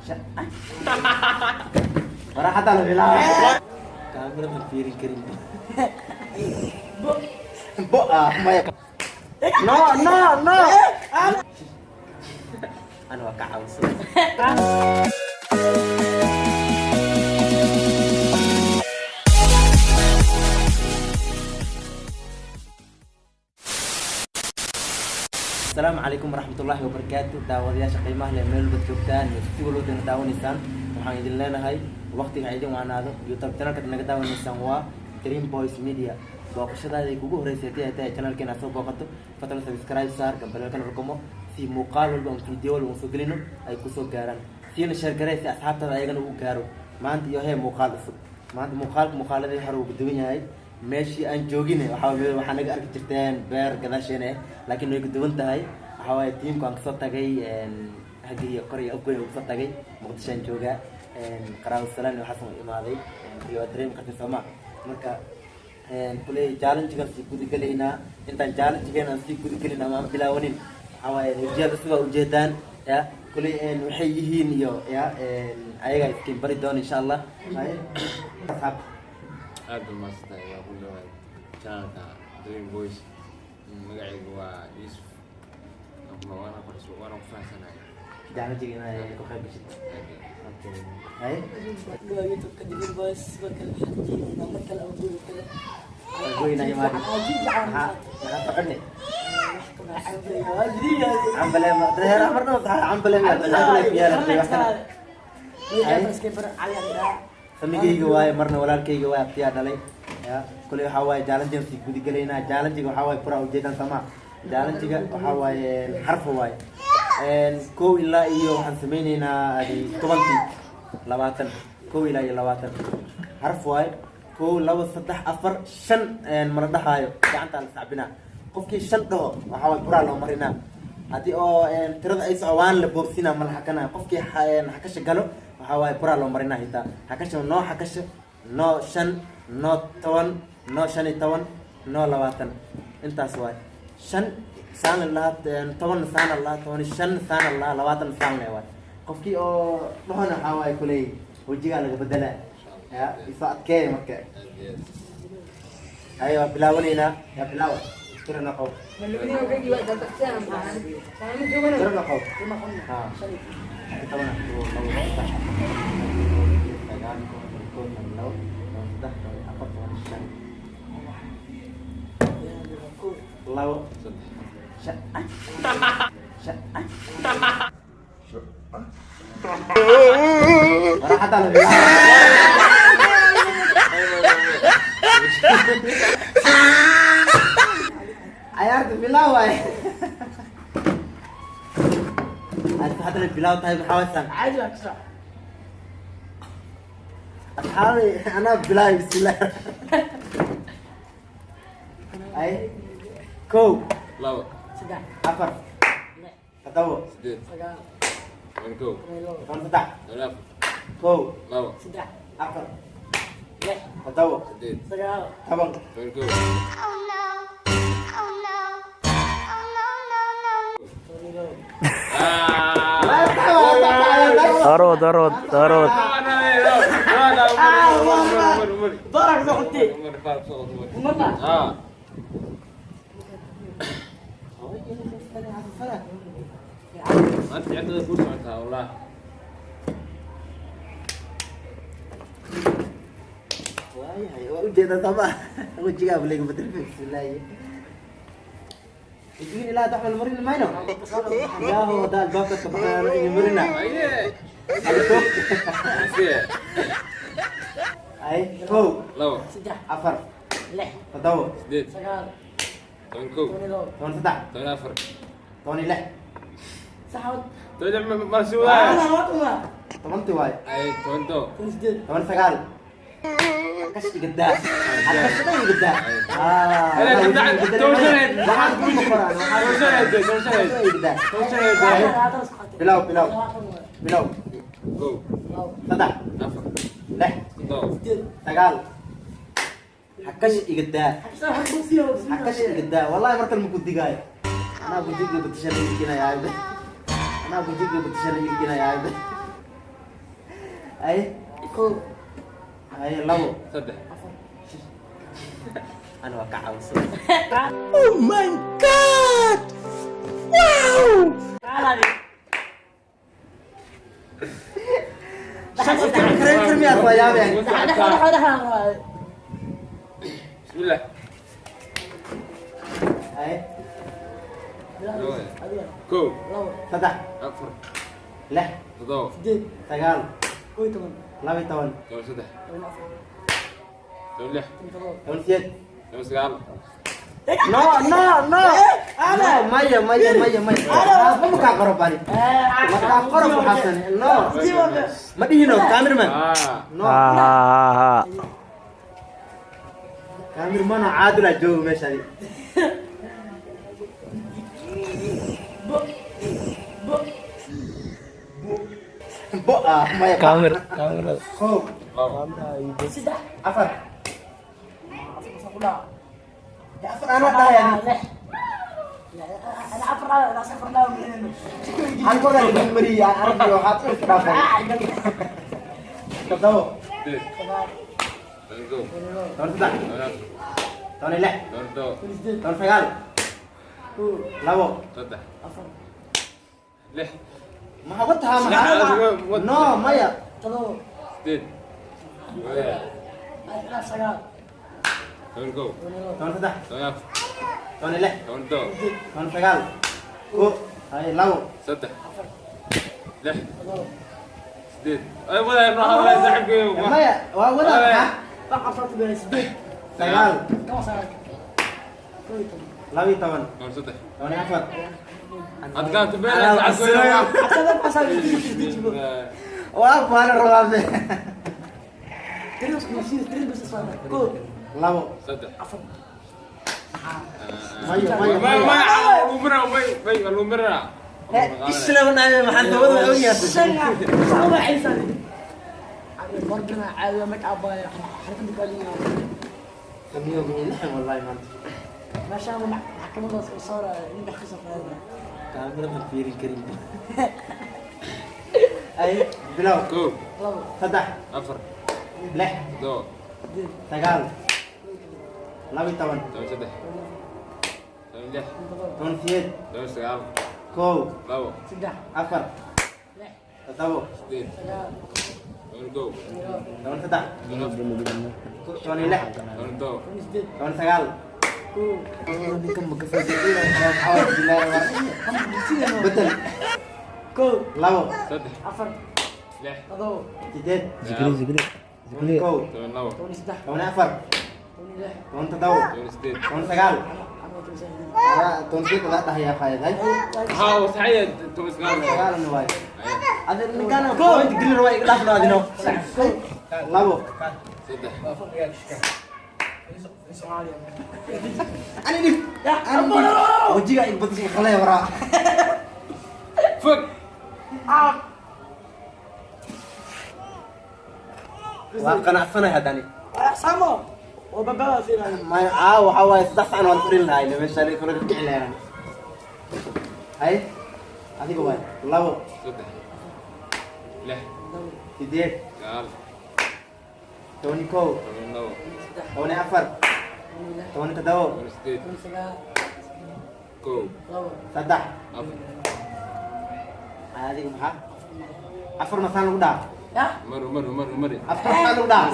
Shan. Waraa xataa la bilaaba. Kaamira ma fiirin karin. Bo ah, maya. No, no, no. Ana waa ka caawisan. Asalaamu calaykum waraxmatullaahi wabarakaatu. Daawadayaasha qiimaha leh, meel walbaad joogtaan iyo si walba daawanaysaan, waxaan idin leenahay waqtiga ha idin waanaado. YouTube channelka naga daawanaysaan waa Dream Boys Media. Booqashadaada kugu horeysay haddii ay tahay channelkeena soo booqato, fadlan subscribe saar, gambaleelkana rukumo, si muuqaal walba ama video walba aan soo gelino ay kusoo gaaraan. Siina share garee si asxaabtaada ayagana u gaaro. Maanta iyo hee muuqaal cusub. Maanta muuqaalka muuqaaladii hore uu guduwan yahay. Meeshii aan joogin waxaa waye waxaa naga arki jirteen beer gadaasheena eh, laakiin way guduwan tahay. Waxaa waaye tiimku aan kasoo tagay hagga iyo kor iyo afgoyn kasoo tagay, Muqdishoan joogaa, qaraabo salaan iyo waxaas u imaaday iyo waa dareemi kartin sooma. Marka kuley challenge-gan sii gudagelaynaa. Intaan challenge-geen aan sii gudagelin ama aan bilaawanin, waxaa waaye wajiyaal cusub aa ujeedaan ya. Kuley waxay yihiin iyo ya ayagaa iskiin bari doona insha Allah. Asxaabta. Aad ba mahadsantahay, waa ku dhawaad channelka Dream Boys. Magacaygu waa Yuusuf, waana ku cusub, waana ku faraxsanahay challenge-ga inaa ku qayb gashid. Okay, haye. Waa YouTube-ka Dream Boys. Sidoo kale waxaan rajeynaynaa mar kale ama guri kale. Goyna imaadi. Maxaa maxaa soconay? Waa cambale ma daheer marna sax cambale ma cambale biyaa. Samigayga waaye, marna walaalkayga waaye, abtiyaa dhalay ya. Kuley waxaa waaye challenge-gan sii gudagelaynaa. Challenge-ga waxaa waaye fura ujeedaan sama. Challenge-ga waxaa waaye xarfa waaye, kow ilaa iyo waxaan sameyneynaa adi 10-tii 20, 1 ilaa iyo 20 xarf waaye. Kow, labo, saddex, afar, shan mala dhahaayo, gacantaa la sacbinaa. Qofkii shan dhaho waxaa waaye buraa loo marinaa. Haddii oo tirada ay soco waan la boobsinaa, mala xakanaa. Qofkii xakasha galo waxaa waaye buraa loo marinaa. Xitaa xakasha noo, xakasha noo, shan noo, 10 noo, 15 noo, 20, intaas waaye. Shan saan la lahaa, 10 saan la lahaa, 15 saan la lahaa, 20 saan le waay. Qofkii oo dhahona waxaa waaye kuley wejigaa laga bedelaa ya. Isoo adkeeya marka. Haye, waa bilaawanaynaa. Yaa bilaawa? Tira noqow, tira noqow. Ha, 10, kow, labo, saddex, afar, sagaal, 10, 11, 12, 13, 14, 15, labo, shan, shan. Wara xataa la bilaabo. Cayaarta bilaaw waay. Hadda la bilaaw tahay, maxaa waysaan? Caadi waa kasoo. Asxaabi, anaa bilaabay. Bismillah. Ay, kow, labo, saddex, afar, lix, toddobo, sideed, sagaal, 11, 12, 13, 14, kow, labo, saddex, afar, lix, toddobo, sideed, sagaal, 10. 11. Oh no. Oh no. Oh no, no, no. 12. Darood, darood, darood. Doorka soo qabtay marna. Ah. Maanta ciyaartada kuu socotaa wallah. Waayahay, waa ujeedaa sama wejigaa layga bedel. Bismillaahi, wejigiin ilaa hadda waxba la marin mayno. Yaaho, hadda albaabka ka baxaano ini marina. Aye. Hada toog. Sie. Ay, kow, labo, saddex, afar, lix, toddobo, sideed, sagaal, 11, 12, 13, 14, 16. Saxaabad. 16 ma si wadaa. 10-tii waaye. Ay, 17. 18. 19. Akash igadaa, akashada igadaa. Bilow, bilow, bilow. Kow, saddex, afar, lix, toddoba, sideed, sagaal. Hakash igadaa, hakash igadaa. Wallahi markan maku digaayo, anaa gujiga batisha la iiginaya, anaa gujiga batisha la iiginaya. Ay. Kow. Ay, labo. Saddex. Afar. Ana waa ka caawisan. Tacaala. Shan qof ka kareen karmiyaa waa yaabeen. Dhex. Bismillah. Ay. Adiga. Kow. Labo. Saddex. Afar. Lix. Toddoba. Sideed. Sagaal. 11. 12. 13. 14. 16. 17. 18. 19. No, no, no. No, maya, maya, maya, maya. Ma kaa qoro bani. Ma kaa qoro waxaasan. No. Ma dhihino, cameraman. Ah. No. Ha ha ha. Cameraman oo caadil ah joogo meeshaadi. Bo ah, maya. Kaamir kaamirada. Kow. Labo. Saddex. Afar. Afar soo ku dhaca. Afar anaa dhahay adi. Lix. أنا afar laa afar laa minayno. Hal kor aan idin mariyay, aan aragay waxaad is dhaafay. Toddobo. Sideed. Sagaal. 11. 13. 14. 16. 17. 18. 19. Kow. Labo. Saddex. Afar. Lix. Maxaa watahaa maxaa? No, maya. Todoba. Sideed. Ilaa sagaal. 11. 13. 14. 16. 17. 19. Kow. Hay, labo. Saddex. Afar. Lix. Todoba. Sideed. Ay, wadaay, nooca wadaay, saaxiibkay. Maya, waa wada maxaa? Wax afarta baa sideed. Sagaal. Kama sagaal. 11. 12. 13. 14. Adkaanta been, saaxiibkay. Xataa waxaa sideed. Waa waana rabaa. Tiris sideed, tiris bas soo. Kow. Labo. Saddex. Afar. Maya, maya, May, maya. may, lumira, may, may, lumira. Isla wanaayo maxaa dabada og yahay. Shan. Shan waa xiisan. Barbina caawiya make up baa xarfada kaliya. Samiyo lixan wallahi maanta. Meeshaan maxkamadaas u saaraya in dhex ka soo qaadaya. Kaamira ma fiirin karin. Ay, bilow. Kow. Labo. Saddex. Afar. Lix. Toddoba. Sideed. Sagaal. 12. 13. 16. 17. 18. 19. Kow. Labo. Saddex. Afar. Lix. Toddobo. Sideed. Sagaal. 11. 13. 14. 16. 17. 18. 19. Kow. Ninkan ma kasoo jeedinayo? Bedel. Kow. Labo. Saddex. Afar. Lix. Todoba. Sideed. Zikri zikri. Zikri. Kow. 12. 13. 14. 16. 17. 18. 19. Ama 18. 18 adaa dhahayaa qaayaday. Haa, saxiya, 19. Sagaalna waayo. Adi ninkaan point gelin rabaa iga dhaafno adino. Labo. Saddex. Ani dhib. Ani dhib. Wajiga iga badisay qalay waraa. Fog. Waa qanacsanahay haddani. Samo. Oo bababa fiilan. Ma aa waxa waaye saddex sacan waan fadhin lahay meesha la kala kici lahayn. Hay. Adiga waay. Labo. Saddex. Lix. Sideed. Sagaal. 11. 12. 14. 17. 18. 9. Kow. Labo. Saddex. Afar. Adiga maxaa? Afar masaan lagu dhaaf. Ya. Mari, mari, mari, mari. Afar masaan lagu dhaaf.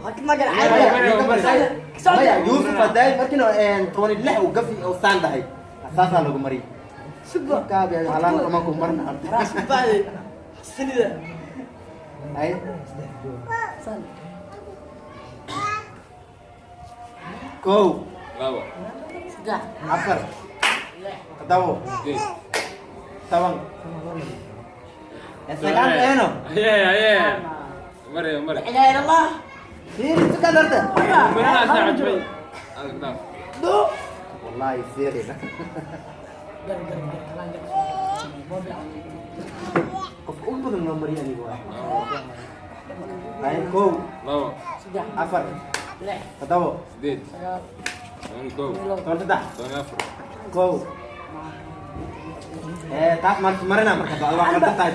Hakid magal Maya, caadi. maya, Yuusuf hadday markiina 16 uu gafi oo saan dhahay. Saasaa lagu mariyay. Suba. Kaabi halaan ama ku marna. Raas bacdi. Sinida. Ay, San. kow, Labo. Saddex. afar, Lix. toddobo, Sideed. 10. Sagaal eeno. Aye, aye. Mari, mari. La ilaha illa Allah. Fiiri suka darta. Marina, saaxiibkay. Adag dhaaf. Do. Wallahi fiiri. Gar gar gar kalaan gar. Mobil. Qof ugu badan loo mariyay aniga waay. Ay, kow, Labo. Saddex. afar, Lix. toddobo, Sideed. Sagaal. 11. 13, 14. kow, Taas marina marka waa qaldan tahay.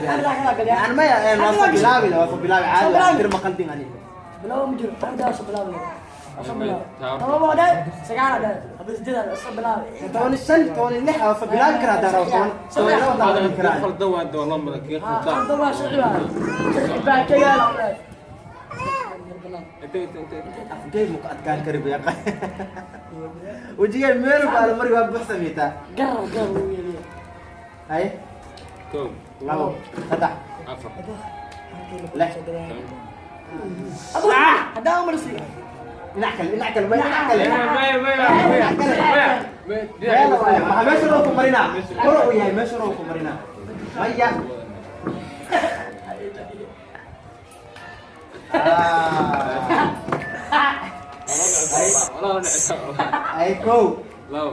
Yani maya, waa soo bilaabi, waa soo bilaabi caadi, tir ma qaldin aniga. Bilaw ma jiro, taa soo bilaabay. Soo bilaabay. 7 waa dhahay, 9 dhahay. Hadda 8 soo bilaabay. 15, 16 waa soo bilaabi karaa, dara 10, 12 هذا waa كي karaa. خلطان waa والله ما كي خلطان. Qaldan waa sharci waa. Sharci baa ka yaala. انت انت انت. Afgey muku adkaan kari bu yaqa, wejigay meel baa la mari, waa buuxsamiitaa. Garar garar uu yeelay. Hay. 1, 2, 3, 4, 6. Hadda umar si. Dhinac kale, dhinac kale, dhinac kale. ما ما Dhinac kale. ما Meel waaye, maxaa meesha loo ku marinaa? Kor uu yahay, meesha loo ku marinaa. Maya. Ah. والله انا Ay, 1, 2,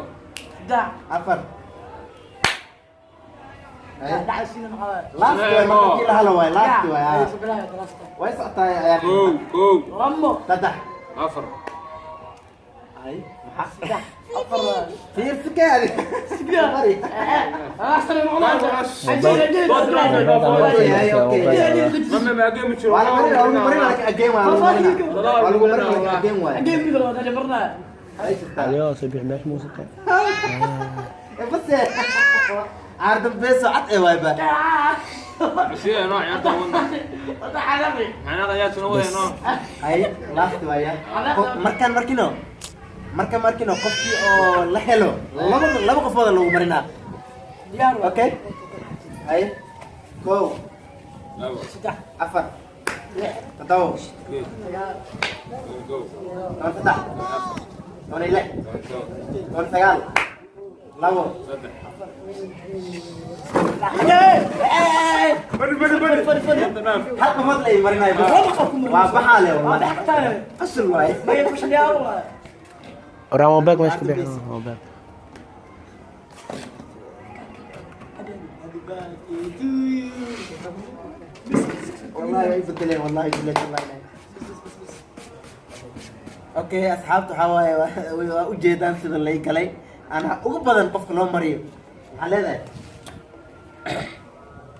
3, 4. Ay. Dhac siina maxaa? Last waay, marka kii la halo waay, last waay. Ah. Soo bilaabay last. Way socotaa ayaa. 1, 1, 2, 3. 4. Ay, maxaa? 3, 4. Fiir sikeedi. Mari. Ahsan macnaha. ما ما اقيم. Waa la marin, waa lagu marin, laakiin again waa lagu marin. Waa lagu marin, laakiin again waay. Again mid loo dhahay marna. Ay, jirtaa. Adiós, bix meesh muusica. Bas caar dambeeso cad ee waay ba. بس نوع يا Wada xalaqi. معناها يا سنو نوع. Ay, last waaya. Markaan markino, markaan markino, qofkii oo la helo laba qofooda lagu marinaa. Diyaar waa. Okay, ay, 1, 2, 3, 4, 6, 7, 8, 9, 13, 16, 19, 2. 3. Fadhi fadhi fadhi fadhi. Hal qofood la ii marinayo. Laba qof ku marinayso. Waa baxaa le. Waa dhaxtaa. Qashin waaye. Ma fashil yaa waa. Oraa mobile meesha ku bixi mobile. Wallahi way bedeleen, wallahi billahi wallahi. Okay, asxaabta, waxaa waaye waa ujeedaan sida lay galay. Anaa ugu badan qofka loo mariyo, maxaa leedahay?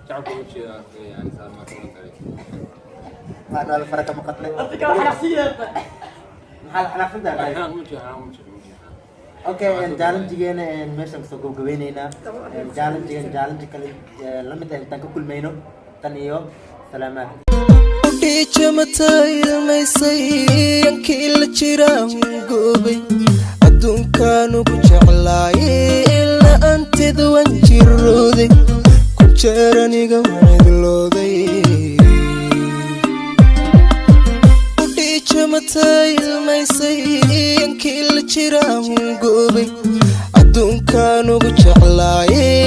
شعبك وجهي يعني صار ما كان Waa nool fara kama qadne. Dadka waxa xaqsiya. Maxaa la xanaaqsan tahay? انا وجهي انا وجهي وجهي. Okay, challengegeena meeshaan kusoo gabagabeyneynaa. Challengegan challenge kale lamid ah intaan ka kulmayno, tan iyo salaamaad. Dhiijamataylmaysay yankii la jiraan goobay, adduunkaan ugu jeclaayay, la'aanteed waan jirooday, ku jeer aniga waan idlooday. Dhiijamataylmaysay yankii la jiraan goobay, adduunkaan ugu jeclaayay.